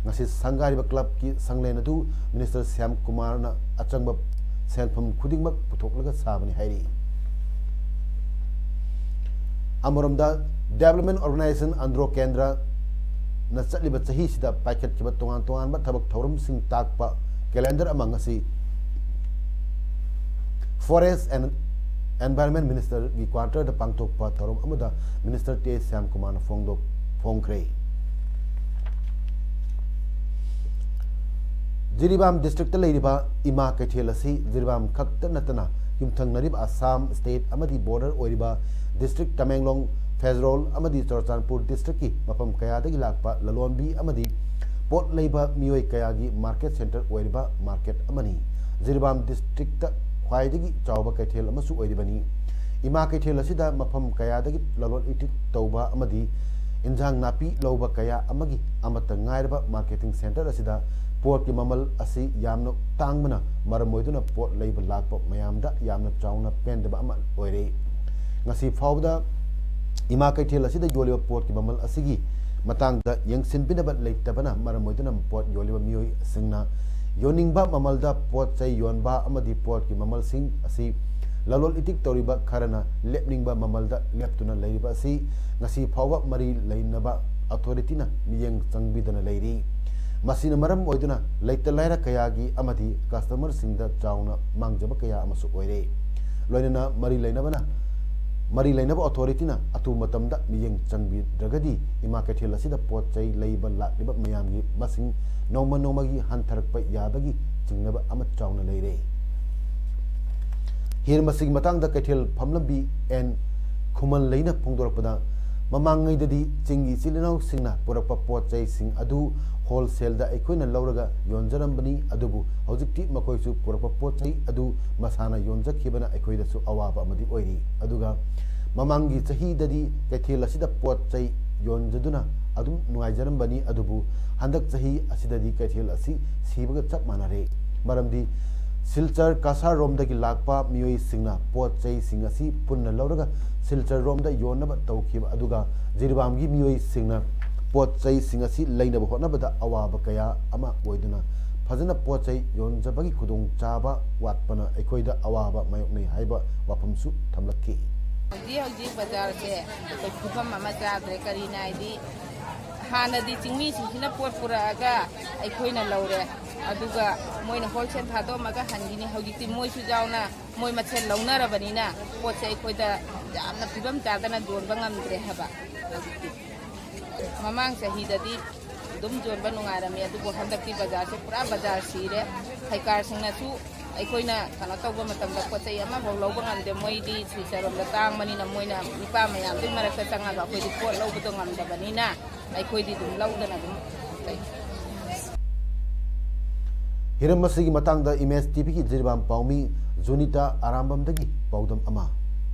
ꯉꯁꯤ ꯁꯪꯒꯥꯔꯤꯕ ꯀ꯭ꯂꯕꯀꯤ ꯁꯪꯂꯦꯟ ꯑꯗꯨ ꯃꯤꯅꯤꯁꯇꯔ ꯁ꯭ꯌꯥꯝ ꯀꯨꯃꯥꯔꯅ ꯑꯆꯪꯕ ꯁꯦꯟꯐꯝ ꯈꯨꯗꯤꯡꯃꯛ ꯄꯨꯊꯣꯛꯂꯒ ꯁꯥꯕꯅꯤ ꯍꯥꯏꯔꯤ꯫ ꯑꯃꯔꯣꯝꯗ, Development Organization ꯑꯟꯗ꯭ꯔꯣ ꯀꯦꯟꯗ꯭ꯔꯅ ꯆꯠꯂꯤꯕ ꯆꯍꯤꯁꯤꯗ ꯄꯥꯏꯈꯠꯈꯤꯕ ꯇꯣꯉꯥꯟ ꯇꯣꯉꯥꯟꯕ ꯊꯕꯛ ꯊꯧꯔꯝꯁꯤꯡ ꯇꯥꯛꯄ ꯀꯦꯂꯦꯟꯗꯔ ꯑꯃ ꯉꯁꯤ Forest and Environment Ministerꯒꯤ quarterꯗ ꯄꯥꯡꯊꯣꯛꯄ ꯊꯧꯔꯝ ꯑꯃꯗ ꯃꯤꯅꯤꯁꯇꯔ ꯇꯦ ꯁ꯭ꯌꯥꯝ ꯀꯨꯃꯥꯔꯅ ꯐꯣꯡꯗꯣꯛ-, ꯐꯣꯡꯈ꯭ꯔꯦ꯫ ꯖꯤꯔꯤꯕꯥꯝ districtꯇ ꯂꯩꯔꯤꯕ ꯏꯃꯥ ꯀꯩꯊꯦꯜ ꯑꯁꯤ ꯖꯤꯔꯤꯕꯥꯝ ꯈꯛꯇ ꯅꯠꯇꯅ ꯌꯨꯝꯊꯪꯅꯔꯤꯕ ꯑꯁꯥꯝ state ꯑꯃꯗꯤ border ꯑꯣꯏꯔꯤꯕ district ꯇꯃꯦꯡꯂꯣꯡ, ꯐꯦꯖꯔꯣꯜ ꯑꯃꯗꯤ ꯆꯨꯔꯆꯥꯟꯄꯨꯔ districtꯀꯤ ꯃꯐꯝ ꯀꯌꯥꯗꯒꯤ ꯂꯥꯛꯄ ꯂꯂꯣꯟꯕꯤ ꯑꯃꯗꯤ ꯄꯣꯠ ꯂꯩꯕ ꯃꯤꯑꯣꯏ ꯀꯌꯥꯒꯤ market centre ꯑꯣꯏꯔꯤꯕ market ꯑꯃꯅꯤ꯫ ꯖꯤꯔꯤꯕꯥꯝ districtꯇ ꯈ꯭ꯋꯥꯏꯗꯒꯤ ꯆꯥꯎꯕ ꯀꯩꯊꯦꯜ ꯑꯃꯁꯨ ꯑꯣꯏꯔꯤꯕꯅꯤ꯫ ꯏꯃꯥ ꯀꯩꯊꯦꯜ ꯑꯁꯤꯗ ꯃꯐꯝ ꯀꯌꯥꯗꯒꯤ ꯂꯂꯣꯟ ꯏꯇꯤꯛ ꯇꯧꯕ ꯑꯃꯗꯤ ꯏꯟꯖꯥꯡ ꯅꯥꯄꯤ ꯂꯧꯕ ꯀꯌꯥ ꯑꯃꯒꯤ ꯑꯃꯠꯇ ꯉꯥꯏꯔꯕ marketing centre ꯑꯁꯤꯗ ꯄꯣꯠꯀꯤ ꯃꯃꯜ ꯑꯁꯤ ꯌꯥꯝꯅ ꯇꯥꯡꯕꯅ ꯃꯔꯝ ꯑꯣꯏꯗꯨꯅ ꯄꯣꯠ ꯂꯩꯕ ꯂꯥꯛꯄ ꯃꯌꯥꯝꯗ ꯌꯥꯝꯅ ꯆꯥꯎꯅ ꯄꯦꯟꯗꯕ ꯑꯃ ꯑꯣꯏꯔꯦ꯫ ꯉꯁꯤ ꯐꯥꯎꯕꯗ ꯏꯃꯥ ꯀꯩꯊꯦꯜ ꯑꯁꯤꯗ ꯌꯣꯜꯂꯤꯕ ꯄꯣꯠꯀꯤ ꯃꯃꯜ ꯑꯁꯤꯒꯤ ꯃꯇꯥꯡꯗ ꯌꯦꯡꯁꯤꯟꯕꯤꯅꯕ ꯂꯩꯇꯕꯅ ꯃꯔꯝ ꯑꯣꯏꯗꯨꯅ ꯄꯣꯠ ꯌꯣꯜꯂꯤꯕ ꯃꯤꯑꯣꯏꯁꯤꯡꯅ ꯌꯣꯟꯅꯤꯡꯕ ꯃꯃꯜꯗ ꯄꯣꯠ ꯆꯩ ꯌꯣꯟꯕ ꯑꯃꯗꯤ ꯄꯣꯠꯀꯤ ꯃꯃꯜꯁꯤꯡ ꯑꯁꯤ ꯂꯂꯣꯟ ꯏꯇꯤꯛ ꯇꯧꯔꯤꯕ ꯈꯔꯅ ꯂꯦꯞꯅꯤꯡꯕ ꯃꯃꯜꯗ ꯂꯦꯞꯇꯨꯅ ꯂꯩꯔꯤꯕ ꯑꯁꯤ ꯉꯁꯤ ꯐꯥꯎꯕ ꯃꯔꯤ ꯂꯩꯅꯕ authorityꯅ ꯃꯤꯠꯌꯦꯡ ꯆꯪꯕꯤꯗꯅ ꯂꯩꯔꯤ꯫ ꯃꯁꯤꯅ ꯃꯔꯝ ꯑꯣꯏꯗꯨꯅ ꯂꯩꯇ ꯂꯥꯏꯔ ꯀꯌꯥꯒꯤ ꯑꯃꯗꯤ customerꯁꯤꯡꯗ ꯆꯥꯎꯅ ꯃꯥꯡꯖꯕ ꯀꯌꯥ ꯑꯃꯁꯨ ꯑꯣꯏꯔꯦ꯫ ꯂꯣꯏꯅꯅ ꯃꯔꯤ ꯂꯩꯅꯕꯅ, ꯃꯔꯤ ꯂꯩꯅꯕ authorityꯅ ꯑꯊꯨꯕ ꯃꯇꯝꯗ ꯃꯤꯠꯌꯦꯡ ꯆꯪꯕꯤꯗ꯭ꯔꯒꯗꯤ ꯏꯃꯥ ꯀꯩꯊꯦꯜ ꯑꯁꯤꯗ ꯄꯣꯠ ꯆꯩ ꯂꯩꯕ ꯂꯥꯛꯂꯤꯕ ꯃꯌꯥꯝꯒꯤ ꯃꯁꯤꯡ ꯅꯣꯡꯃ ꯅꯣꯡꯃꯒꯤ ꯍꯟꯊꯔꯛꯄ ꯌꯥꯕꯒꯤ ꯆꯤꯡꯅꯕ ꯑꯃ ꯆꯥꯎꯅ ꯂꯩꯔꯦ꯫ ꯍꯤꯔ ꯃꯁꯤꯒꯤ ꯃꯇꯥꯡꯗ ꯀꯩꯊꯦꯜ ꯐꯝꯂꯝꯕꯤ ꯑꯦꯟ ꯈꯨꯃꯟꯂꯩꯅ ꯐꯣꯡꯗꯣꯔꯛꯄꯗ, ꯃꯃꯥꯡꯉꯩꯗꯗꯤ ꯆꯤꯡꯒꯤ ꯏꯆꯤꯜ ꯏꯅꯥꯎꯁꯤꯡꯅ ꯄꯨꯔꯛꯄ ꯄꯣꯠ ꯆꯩꯁꯤꯡ ꯑꯗꯨ wholesaleꯗ ꯑꯩꯈꯣꯏꯅ ꯂꯧꯔꯒ ꯌꯣꯟꯖꯔꯝꯕꯅꯤ, ꯑꯗꯨꯕꯨ ꯍꯧꯖꯤꯛꯇꯤ ꯃꯈꯣꯏꯁꯨ ꯄꯨꯔꯛꯄ ꯄꯣꯠ ꯆꯩ ꯑꯗꯨ ꯃꯁꯥꯅ ꯌꯣꯟꯖꯈꯤꯕꯅ ꯑꯩꯈꯣꯏꯗꯁꯨ ꯑꯋꯥꯕ ꯑꯃꯗꯤ ꯑꯣꯏꯔꯤ꯫ ꯑꯗꯨꯒ ꯃꯃꯥꯡꯒꯤ ꯆꯍꯤꯗꯗꯤ ꯀꯩꯊꯦꯜ ꯑꯁꯤꯗ ꯄꯣꯠ ꯆꯩ ꯌꯣꯟꯖꯗꯨꯅ ꯑꯗꯨꯝ ꯅꯨꯡꯉꯥꯏꯖꯔꯝꯕꯅꯤ, ꯑꯗꯨꯕꯨ ꯍꯟꯗꯛ ꯆꯍꯤ ꯑꯁꯤꯗꯗꯤ ꯀꯩꯊꯦꯜ ꯑꯁꯤ ꯁꯤꯕꯒ ꯆꯞ ꯃꯥꯟꯅꯔꯦ꯫ ꯃꯔꯝꯗꯤ ꯁꯤꯜꯆꯔ ꯀꯁꯥꯔꯔꯣꯝꯗꯒꯤ ꯂꯥꯛꯄ ꯃꯤꯑꯣꯏꯁꯤꯡꯅ ꯄꯣꯠ ꯆꯩꯁꯤꯡ ꯑꯁꯤ ꯄꯨꯟꯅ ꯂꯧꯔꯒ ꯁꯤꯜꯆꯔꯔꯣꯝꯗ ꯌꯣꯟꯅꯕ ꯇꯧꯈꯤꯕ ꯑꯗꯨꯒ ꯖꯤꯔꯤꯕꯥꯝꯒꯤ ꯃꯤꯑꯣꯏꯁꯤꯡꯅ ꯄꯣꯠ ꯆꯩꯁꯤꯡ ꯑꯁꯤ ꯂꯩꯅꯕ ꯍꯣꯠꯅꯕꯗ ꯑꯋꯥꯕ ꯀꯌꯥ ꯑꯃ ꯑꯣꯏꯗꯨꯅ ꯐꯖꯅ ꯄꯣꯠ ꯆꯩ ꯌꯣꯟꯖꯕꯒꯤ ꯈꯨꯗꯣꯡꯆꯥꯕ ꯋꯥꯠꯄꯅ ꯑꯩꯈꯣꯏꯗ ꯑꯋꯥꯕ ꯃꯥꯌꯣꯛꯅꯩ ꯍꯥꯏꯕ ꯋꯥꯐꯝꯁꯨ ꯊꯝꯂꯛꯈꯤ꯫ ꯍꯧꯖꯤꯛ ꯍꯧꯖꯤꯛ ꯕꯖꯥꯔꯁꯦ ꯑꯩꯈꯣꯏ ꯐꯤꯕꯝ ꯑꯃ ꯆꯥꯗ꯭ꯔꯦ꯫ ꯀꯔꯤꯅ ꯍꯥꯏꯗꯤ ꯍꯥꯟꯅꯗꯤ ꯆꯤꯡꯃꯤꯁꯤꯡꯁꯤꯅ ꯄꯣꯠ ꯄꯨꯔꯛꯑꯒ ꯑꯩꯈꯣꯏꯅ ꯂꯧꯔꯦ, ꯑꯗꯨꯒ ꯃꯣꯏꯅ ꯍꯣꯜꯁꯦꯜ ꯊꯥꯗꯣꯛꯑꯝꯃꯒ ꯍꯟꯈꯤꯅꯤ꯫ ꯍꯧꯖꯤꯛꯇꯤ ꯃꯣꯏꯁꯨ ꯌꯥꯎꯅ ꯃꯣꯏ ꯃꯁꯦꯜ ꯂꯧꯅꯔꯕꯅꯤꯅ ꯄꯣꯠꯁꯦ ꯑꯩꯈꯣꯏꯗ ꯌꯥꯝꯅ ꯐꯤꯕꯝ ꯆꯥꯗꯅ ꯌꯣꯟꯕ ꯉꯝꯗ꯭ꯔꯦ ꯍꯥꯏꯕ꯫ ꯍꯧꯖꯤꯛꯇꯤ ꯃꯃꯥꯡ ꯆꯍꯤꯗꯗꯤ ꯑꯗꯨꯝ ꯌꯣꯟꯕ ꯅꯨꯡꯉꯥꯏꯔꯝꯃꯤ, ꯑꯗꯨꯕꯨ ꯍꯟꯗꯛꯇꯤ ꯕꯖꯥꯔꯁꯦ ꯄꯨꯔꯥ ꯕꯖꯥꯔ ꯁꯤꯔꯦ꯫ ꯁꯔꯀꯥꯔꯁꯤꯡꯅꯁꯨ ꯑꯩꯈꯣꯏꯅ ꯀꯩꯅꯣ ꯇꯧꯕ ꯃꯇꯝꯗ ꯄꯣꯠ ꯆꯩ ꯑꯃꯐꯥꯎ ꯂꯧꯕ ꯉꯝꯗꯦ꯫ ꯃꯣꯏꯗꯤ ꯁꯤꯜꯆꯔꯔꯣꯝꯗ ꯇꯥꯡꯕꯅꯤꯅ ꯃꯣꯏꯅ ꯅꯨꯄꯥ ꯃꯌꯥꯝꯗꯨꯒꯤ ꯃꯔꯛꯇ ꯆꯪꯉꯒ ꯑꯩꯈꯣꯏꯗꯤ ꯄꯣꯠ ꯂꯧꯕꯗꯣ ꯉꯝꯗꯕꯅꯤꯅ ꯑꯩꯈꯣꯏꯗꯤ ꯑꯗꯨꯝ ꯂꯧꯗꯅ ꯑꯗꯨꯝ ꯂꯩ꯫ ꯍꯤꯔꯝ ꯑꯁꯤꯒꯤ ꯃꯇꯥꯡꯗ ꯏꯃꯦꯖ ꯇꯤꯚꯤꯒꯤ ꯖꯤꯔꯤꯕꯥꯝ ꯄꯥꯎꯃꯤ ꯖꯨꯅꯤꯇꯥ ꯑꯔꯥꯝꯕꯝꯗꯒꯤ ꯄꯥꯎꯗꯝ ꯑꯃ꯫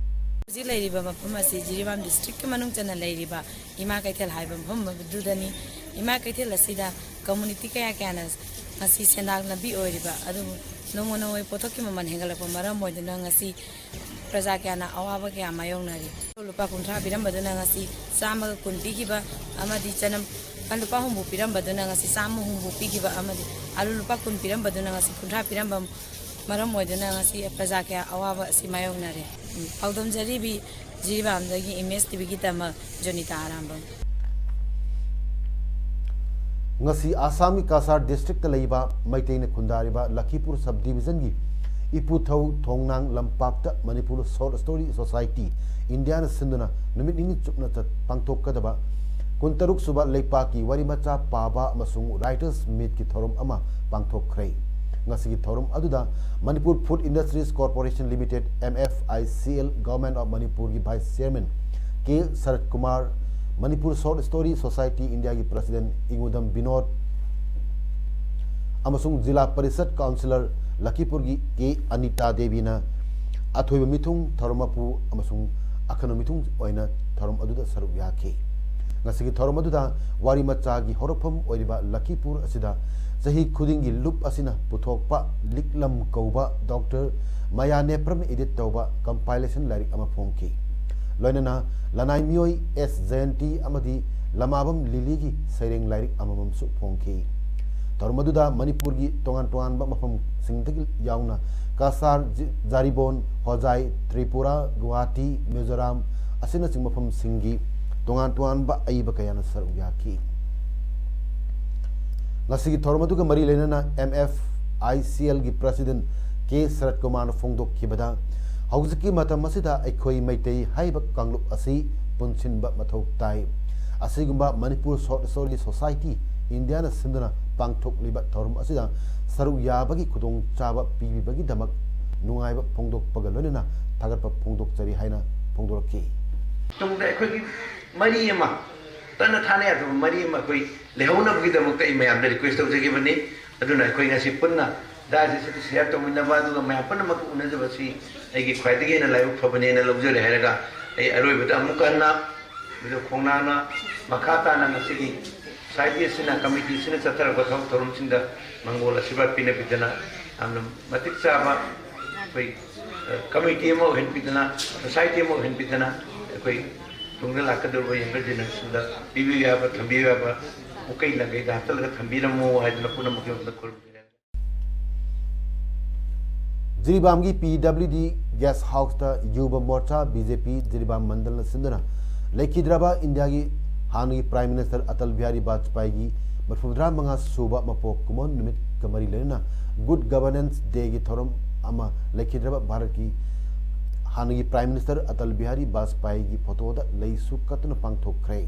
ꯍꯧꯖꯤꯛ ꯂꯩꯔꯤꯕ ꯃꯐꯝ ꯑꯁꯤ ꯖꯤꯔꯤꯕꯥꯝ ꯗꯤꯁꯇ꯭ꯔꯤꯛꯀꯤ ꯃꯅꯨꯡ ꯆꯟꯅ ꯂꯩꯔꯤꯕ ꯏꯃꯥ ꯀꯩꯊꯦꯜ ꯍꯥꯏꯕ ꯃꯐꯝ ꯑꯗꯨꯗꯅꯤ꯫ ꯏꯃꯥ ꯀꯩꯊꯦꯜ ꯑꯁꯤꯗ ꯀꯝꯃꯨꯅꯤꯇꯤ ꯀꯌꯥ ꯀꯌꯥꯅ ꯉꯁꯤ ꯁꯦꯟꯗꯥꯟ ꯂꯝꯕꯤ ꯑꯣꯏꯔꯤꯕ, ꯑꯗꯨꯕꯨ ꯅꯣꯡꯃ ꯅꯣꯡꯃꯒꯤ ꯄꯣꯠꯊꯣꯛꯀꯤ ꯃꯃꯜ ꯍꯦꯟꯒꯠꯂꯛꯄ ꯃꯔꯝ ꯑꯣꯏꯗꯨꯅ ꯉꯁꯤ ꯄ꯭ꯔꯖꯥ ꯀꯌꯥꯅ ꯑꯋꯥꯕ ꯀꯌꯥ ꯃꯥꯌꯣꯛꯅꯔꯤ꯫ ꯂꯨꯄꯥ ꯀꯨꯟꯊ꯭ꯔꯥ ꯄꯤꯔꯝꯕꯗꯨꯅ ꯉꯁꯤ ꯆꯥꯝꯃꯒ ꯀꯨꯟ ꯄꯤꯈꯤꯕ ꯑꯃꯗꯤ ꯆꯅꯝ ꯂꯨꯄꯥ ꯍꯨꯝꯐꯨ ꯄꯤꯔꯝꯕꯗꯨꯅ ꯉꯁꯤ ꯆꯥꯝꯃ ꯍꯨꯝꯐꯨ ꯄꯤꯈꯤꯕ ꯑꯃꯗꯤ ꯑꯂꯨ ꯂꯨꯄꯥ ꯀꯨꯟ ꯄꯤꯔꯝꯕꯗꯨꯅ ꯉꯁꯤ ꯀꯨꯟꯊ꯭ꯔꯥ ꯄꯤꯔꯝꯕ ꯃꯔꯝ ꯑꯣꯏꯗꯨꯅ ꯉꯁꯤ ꯄ꯭ꯔꯖꯥ ꯀꯌꯥ ꯑꯋꯥꯕ ꯑꯁꯤ ꯃꯥꯌꯣꯛꯅꯔꯦ꯫ ꯄꯥꯎꯗꯝꯖꯔꯤꯕꯤ ꯖꯤꯔꯤꯕꯥꯝꯗꯒꯤ ꯏꯃꯦꯖ ꯇꯤꯚꯤꯒꯤꯗꯃꯛ ꯖꯣꯅꯤꯇꯥ ꯑꯔꯥꯝꯕꯝ꯫ ꯉꯁꯤ ꯑꯁꯥꯝꯒꯤ ꯀꯁꯥꯔ ꯗꯤꯁꯇ꯭ꯔꯤꯛꯇ ꯂꯩꯕ ꯃꯩꯇꯩꯅ ꯈꯨꯟꯗꯥꯔꯤꯕ ꯂꯈꯤꯄꯨꯔ ꯁꯕ ꯗꯤꯕꯤꯖꯟꯒꯤ ꯏꯄꯨꯊꯧ ꯊꯣꯡꯅꯥꯡ ꯂꯝꯄꯥꯛꯇ ꯃꯅꯤꯄꯨꯔ ꯁꯣꯔꯠ ꯁ꯭ꯇꯣꯔꯤ ꯁꯣꯁꯥꯏꯇꯤ ꯏꯟꯗꯤꯌꯥꯅ ꯁꯤꯟꯗꯨꯅ ꯅꯨꯃꯤꯠ ꯅꯤꯅꯤ ꯆꯨꯞꯅ ꯆꯠ-, ꯄꯥꯡꯊꯣꯛꯀꯗꯕ ꯀꯨꯟꯇꯔꯨꯛ ꯁꯨꯕ ꯂꯩꯄꯥꯛꯀꯤ ꯋꯥꯔꯤ ꯃꯆꯥ ꯄꯥꯕ ꯑꯃꯁꯨꯡ ꯔꯥꯏꯇꯔꯁ ꯃꯤꯠꯀꯤ ꯊꯧꯔꯝ ꯑꯃ ꯄꯥꯡꯊꯣꯛꯈ꯭ꯔꯦ꯫ ꯉꯁꯤꯒꯤ ꯊꯧꯔꯝ ꯑꯗꯨꯗ Manipur food industries corporation limited, M F I C L, government of ꯃꯅꯤꯄꯨꯔꯒꯤ vice chairman K Sarat Kumar, Manipur short story society ꯏꯟꯗꯤꯌꯥꯒꯤ ꯄ꯭ꯔꯁꯤꯗꯦꯟꯠ ꯏꯉꯨꯗꯝ ꯕꯤꯅꯣꯗ ꯑꯃꯁꯨꯡ ꯖꯤꯂꯥ ꯄꯔꯤꯁꯠ ꯀꯥꯎꯟꯁꯤꯂꯔ ꯂꯈꯤꯄꯨꯔꯒꯤ ꯀꯦ ꯑꯅꯤꯇꯥ ꯗꯦꯕꯤꯅ ꯑꯊꯣꯏꯕ ꯃꯤꯊꯨꯡ, ꯊꯧꯔꯝ ꯃꯄꯨ ꯑꯃꯁꯨꯡ ꯑꯈꯟꯅꯕ ꯃꯤꯊꯨꯡ ꯑꯣꯏꯅ ꯊꯧꯔꯝ ꯑꯗꯨꯗ ꯁꯔꯨꯛ ꯌꯥꯈꯤ꯫ ꯉꯁꯤꯒꯤ ꯊꯧꯔꯝ ꯑꯗꯨꯗ ꯋꯥꯔꯤ ꯃꯆꯥꯒꯤ ꯍꯧꯔꯛꯐꯝ ꯑꯣꯏꯔꯤꯕ ꯂꯈꯤꯄꯨꯔ ꯑꯁꯤꯗ ꯆꯍꯤ ꯈꯨꯗꯤꯡꯒꯤ ꯂꯨꯞ ꯑꯁꯤꯅ ꯄꯨꯊꯣꯛꯄ ꯂꯤꯛꯂꯝ ꯀꯧꯕ ꯗꯣꯛꯇꯔ ꯃꯌꯥ ꯅꯦꯄ꯭ꯔꯝꯅ ꯏꯗꯤꯠ ꯇꯧꯕ ꯀꯝꯄꯥꯏꯂꯦꯁꯟ ꯂꯥꯏꯔꯤꯛ ꯑꯃ ꯐꯣꯡꯈꯤ꯫ ꯂꯣꯏꯅꯅ ꯂꯅꯥꯏ ꯃꯤꯑꯣꯏ ꯑꯦꯁ ꯖꯌꯟꯇꯤ ꯑꯃꯗꯤ ꯂꯃꯥꯕꯝ ꯂꯤꯂꯤꯒꯤ ꯁꯩꯔꯦꯡ ꯂꯥꯏꯔꯤꯛ ꯑꯃꯃꯝꯁꯨ ꯐꯣꯡꯈꯤ꯫ ꯊꯧꯔꯝ ꯑꯗꯨꯗ ꯃꯅꯤꯄꯨꯔꯒꯤ ꯇꯣꯉꯥꯟ ꯇꯣꯉꯥꯟꯕ ꯃꯐꯝꯁꯤꯡꯗꯒꯤ ꯌꯥꯎꯅ ꯀꯁꯥꯔ, ꯖꯤ-, ꯖꯥꯔꯤꯕꯣꯟ, ꯍꯣꯖꯥꯏ, ꯇ꯭ꯔꯤꯄꯨꯔꯥ, ꯒꯨꯋꯥꯍꯥꯇꯤ, ꯃꯤꯖꯣꯔꯥꯝ ꯑꯁꯤꯅꯆꯤꯡꯕ ꯃꯐꯝꯁꯤꯡꯒꯤ ꯇꯣꯉꯥꯟ ꯇꯣꯉꯥꯟꯕ ꯑꯏꯕ ꯀꯌꯥꯅ ꯁꯔꯨꯛ ꯌꯥꯈꯤ꯫ ꯉꯁꯤꯒꯤ ꯊꯧꯔꯝ ꯑꯗꯨꯒ ꯃꯔꯤ ꯂꯩꯅꯅ M F I C algae president ꯀꯦ ꯁꯔꯠ ꯀꯨꯃꯥꯔꯅ ꯐꯣꯡꯗꯣꯛꯈꯤꯕꯗ, ꯍꯧꯖꯤꯛꯀꯤ ꯃꯇꯝ ꯑꯁꯤꯗ ꯑꯩꯈꯣꯏ ꯃꯩꯇꯩ ꯍꯥꯏꯕ ꯀꯥꯡꯂꯨꯞ ꯑꯁꯤ ꯄꯨꯟꯁꯤꯟꯕ ꯃꯊꯧ ꯇꯥꯏ꯫ ꯑꯁꯤꯒꯨꯝꯕ ꯃꯅꯤꯄꯨꯔ ꯁꯣꯔꯠ ꯁ꯭ꯇꯣꯔꯤ ꯁꯣꯁꯥꯏꯇꯤ ꯏꯟꯗꯤꯌꯥꯅ ꯁꯤꯟꯗꯨꯅ ꯄꯥꯡꯊꯣꯛꯂꯤꯕ ꯊꯧꯔꯝ ꯑꯁꯤꯗ ꯁꯔꯨꯛ ꯌꯥꯕꯒꯤ ꯈꯨꯗꯣꯡꯆꯥꯕ ꯄꯤꯕꯤꯕꯒꯤꯗꯃꯛ ꯅꯨꯡꯉꯥꯏꯕ ꯐꯣꯡꯗꯣꯛꯄꯒ ꯂꯣꯏꯅꯅ ꯊꯥꯒꯠꯄ ꯐꯣꯡꯗꯣꯛꯆꯔꯤ ꯍꯥꯏꯅ ꯐꯣꯡꯗꯣꯔꯛꯈꯤ꯫ ꯇꯨꯡꯗ ꯑꯩꯈꯣꯏꯒꯤ ꯃꯔꯤ ꯑꯃ ꯇꯠꯅ ꯊꯥꯅ ꯌꯥꯗꯕ ꯃꯔꯤ ꯑꯃ ꯑꯩꯈꯣꯏ ꯂꯩꯍꯧꯅꯕꯒꯤꯗꯃꯛꯇ ꯑꯩ ꯃꯌꯥꯝꯗ ꯔꯤꯀ꯭ꯋꯦꯁ ꯇꯧꯖꯈꯤꯕꯅꯤ꯫ ꯑꯗꯨꯅ ꯑꯩꯈꯣꯏ ꯉꯁꯤ ꯄꯨꯟꯅ ꯗꯥꯏꯁ ꯑꯁꯤꯗ ꯁꯤꯌꯥꯔ ꯇꯧꯃꯤꯟꯅꯕ ꯑꯗꯨꯒ ꯃꯌꯥꯝ ꯄꯨꯝꯅꯃꯛꯀ ꯎꯅꯖꯕꯁꯤ ꯑꯩꯒꯤ ꯈ꯭ꯋꯥꯏꯗꯒꯤ ꯍꯦꯟꯅ ꯂꯥꯏꯕꯛ ꯐꯕꯅꯦꯅ ꯂꯧꯖꯔꯦ ꯍꯥꯏꯔꯒ, ꯑꯩ ꯑꯔꯣꯏꯕꯗ ꯑꯃꯨꯛ ꯍꯟꯅ ꯃꯗꯨ ꯈꯣꯡꯅꯥꯡꯅ ꯃꯈꯥ ꯇꯥꯅ ꯉꯁꯤꯒꯤ ꯁꯣꯁꯥꯏꯇꯤ ꯑꯁꯤꯅ, ꯀꯃꯤꯇꯤ ꯑꯁꯤꯅ ꯆꯠꯊꯔꯛꯄ ꯊꯕꯛ ꯊꯧꯔꯝꯁꯤꯡꯗ ꯃꯪꯒꯣꯜ ꯑꯁꯤꯔꯕꯥꯗ ꯄꯤꯅꯕꯤꯗꯅ ꯌꯥꯝꯅ ꯃꯇꯤꯛ ꯆꯥꯕ ꯑꯩꯈꯣꯏ, ꯑ, ꯀꯃꯤꯇꯤ ꯑꯃ ꯑꯣꯏꯍꯟꯕꯤꯗꯅ, ꯁꯣꯁꯥꯏꯇꯤ ꯑꯃ ꯑꯣꯏꯍꯟꯕꯤꯗꯅ ꯑꯩꯈꯣꯏ ꯇꯨꯡꯗ ꯂꯥꯛꯀꯗꯧꯔꯤꯕ ꯌꯪꯒꯔ ꯖꯦꯅꯦꯔꯦꯁꯟꯗ ꯄꯤꯕꯤꯌꯨ ꯌꯥꯕ, ꯊꯝꯕꯤꯌꯨ ꯌꯥꯕ ꯄꯨꯀꯩ ꯂꯪꯒꯩꯗ ꯍꯥꯞꯆꯜꯂꯒ ꯊꯝꯕꯤꯔꯝꯃꯣ ꯍꯥꯏꯗꯅ ꯄꯨꯝꯅꯃꯛꯀꯤ ꯃꯐꯝꯗ ꯈꯨꯔꯨꯝꯖꯔꯤ꯫ ꯖꯤꯔꯤꯕꯥꯝꯒꯤ ꯄꯤ ꯗꯕ꯭ꯂꯤꯎ ꯗꯤ ꯒꯦꯁ ꯍꯥꯎꯁꯇ ꯌꯨꯕ ꯃꯣꯔꯆꯥ ꯕꯤ ꯖꯦ ꯄꯤ ꯖꯤꯔꯤꯕꯥꯝ ꯃꯟꯗꯜꯅ ꯁꯤꯟꯗꯨꯅ ꯂꯩꯈꯤꯗ꯭ꯔꯕ ꯏꯟꯗꯤꯌꯥꯒꯤ ꯍꯥꯟꯅꯒꯤ ꯄ꯭ꯔꯥꯏꯝ ꯃꯤꯅꯤꯁꯇꯔ ꯑꯇꯜ ꯕꯤꯍꯥꯔꯤ ꯕꯥꯖꯄꯥꯏꯒꯤ ꯃꯔꯤꯐꯨꯇꯔꯥ ꯃꯉꯥ ꯁꯨꯕ ꯃꯄꯣꯛ ꯀꯨꯝꯑꯣꯟ ꯅꯨꯃꯤꯠꯀ ꯃꯔꯤ ꯂꯩꯅꯅ ꯒꯨꯗ ꯒꯕꯔꯅꯦꯟꯁ ꯗꯦꯒꯤ ꯊꯧꯔꯝ ꯑꯃ ꯂꯩꯈꯤꯗ꯭ꯔꯕ ꯚꯥꯔꯠꯀꯤ ꯍꯥꯟꯅꯒꯤ ꯄ꯭ꯔꯥꯏꯝ ꯃꯤꯅꯤꯁꯇꯔ ꯑꯇꯜ ꯕꯤꯍꯥꯔꯤ ꯕꯥꯖꯄꯥꯏꯒꯤ ꯐꯣꯇꯣꯗ ꯂꯩꯁꯨ ꯀꯠꯇꯨꯅ ꯄꯥꯡꯊꯣꯛꯈ꯭ꯔꯦ꯫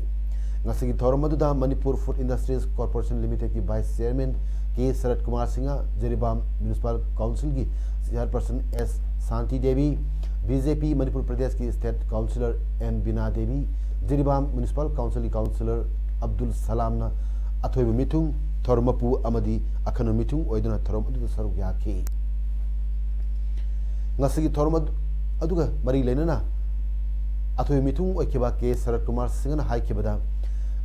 ꯉꯁꯤꯒꯤ ꯊꯧꯔꯝ ꯑꯗꯨꯗ ꯃꯅꯤꯄꯨꯔ ꯐꯨꯗ ꯏꯟꯗꯁꯇ꯭ꯔꯤꯁ ꯀꯣꯔꯄꯣꯔꯦꯁꯟ ꯂꯤꯃꯤꯇꯦꯗꯀꯤ vice chairman K Sarat Kumar Singh, Jiribam municipal ꯀꯥꯎꯟꯁꯤꯜꯒꯤ chairperson S Shanti Devi, B J P Manipur ꯄ꯭ꯔꯗꯦꯁꯀꯤ state councillor M Bina Devi, Jiribam municipal ꯀꯥꯎꯟꯁꯤꯜꯒꯤ ꯀꯥꯎꯟꯁꯤꯂꯔ ꯑꯕꯗꯨꯜ ꯁꯂꯥꯝꯅ ꯑꯊꯣꯏꯕ ꯃꯤꯊꯨꯡ, ꯊꯧꯔꯝ ꯃꯄꯨ ꯑꯃꯗꯤ ꯑꯈꯟꯅ ꯃꯤꯊꯨꯡ ꯑꯣꯏꯗꯨꯅ ꯊꯧꯔꯝ ꯑꯗꯨꯗ ꯁꯔꯨꯛ ꯌꯥꯈꯤ꯫ ꯉꯁꯤꯒꯤ ꯊꯧꯔꯝ ꯑꯗꯨ, ꯑꯗꯨꯒ ꯃꯔꯤ ꯂꯩꯅꯅ ꯑꯊꯣꯏꯕ ꯃꯤꯊꯨꯡ ꯑꯣꯏꯈꯤꯕ ꯀꯦ ꯁꯔꯠ ꯀꯨꯃꯥꯔ ꯁꯤꯡꯍꯅ ꯍꯥꯏꯈꯤꯕꯗ,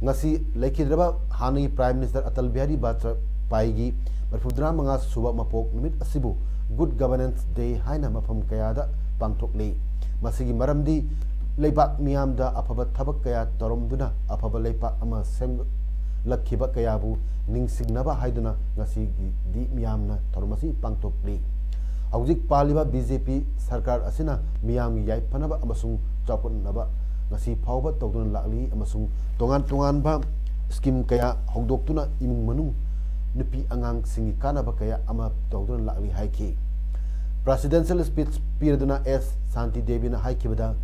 ꯉꯁꯤ ꯂꯩꯈꯤꯗ꯭ꯔꯕ ꯍꯥꯟꯅꯒꯤ Prime Minister ꯑꯇꯜ ꯕꯤꯍꯥꯔꯤ ꯕꯥꯖꯄꯥꯏꯒꯤ ꯃꯔꯤꯐꯨꯇꯔꯥ ꯃꯉꯥ ꯁꯨꯕ ꯃꯄꯣꯛ ꯅꯨꯃꯤꯠ ꯑꯁꯤꯕꯨ Good Governance Day ꯍꯥꯏꯅ ꯃꯐꯝ ꯀꯌꯥꯗ ꯄꯥꯡꯊꯣꯛꯂꯤ꯫ ꯃꯁꯤꯒꯤ ꯃꯔꯝꯗꯤ ꯂꯩꯕꯥꯛ ꯃꯤꯌꯥꯝꯗ ꯑꯐꯕ ꯊꯕꯛ ꯀꯌꯥ ꯇꯧꯔꯝꯗꯨꯅ ꯑꯐꯕ ꯂꯩꯄꯥꯛ ꯑꯃ ꯁꯦꯝꯒꯠꯂꯛꯈꯤꯕ ꯀꯌꯥꯕꯨ ꯅꯤꯡꯁꯤꯡꯅꯕ ꯍꯥꯏꯗꯨꯅ ꯉꯁꯤꯒꯤꯗꯤ ꯃꯤꯌꯥꯝꯅ ꯊꯧꯔꯝ ꯑꯁꯤ ꯄꯥꯡꯊꯣꯛꯂꯤ꯫ ꯍꯧꯖꯤꯛ ꯄꯥꯜꯂꯤꯕ BJP ꯁꯔꯀꯥꯔ ꯑꯁꯤꯅ ꯃꯤꯌꯥꯝꯒꯤ ꯌꯥꯏꯐꯅꯕ ꯑꯃꯁꯨꯡ ꯆꯥꯎꯈꯠꯅꯕ ꯉꯁꯤ ꯐꯥꯎꯕ ꯇꯧꯗꯨꯅ ꯂꯥꯛꯂꯤ ꯑꯃꯁꯨꯡ ꯇꯣꯉꯥꯟ ꯇꯣꯉꯥꯟꯕ scheme ꯀꯌꯥ ꯍꯧꯗꯣꯛꯇꯨꯅ ꯏꯃꯨꯡ ꯃꯅꯨꯡ, ꯅꯨꯄꯤ ꯑꯉꯥꯡꯁꯤꯡꯒꯤ ꯀꯥꯟꯅꯕ ꯀꯌꯥ ꯑꯃ ꯇꯧꯗꯨꯅ ꯂꯥꯛꯂꯤ ꯍꯥꯏꯈꯤ꯫ Presidential speech ꯄꯤꯔꯗꯨꯅ ꯑꯦꯁ ꯁꯥꯟꯇꯤ ꯗꯦꯕꯤꯅ ꯍꯥꯏꯈꯤꯕꯗ,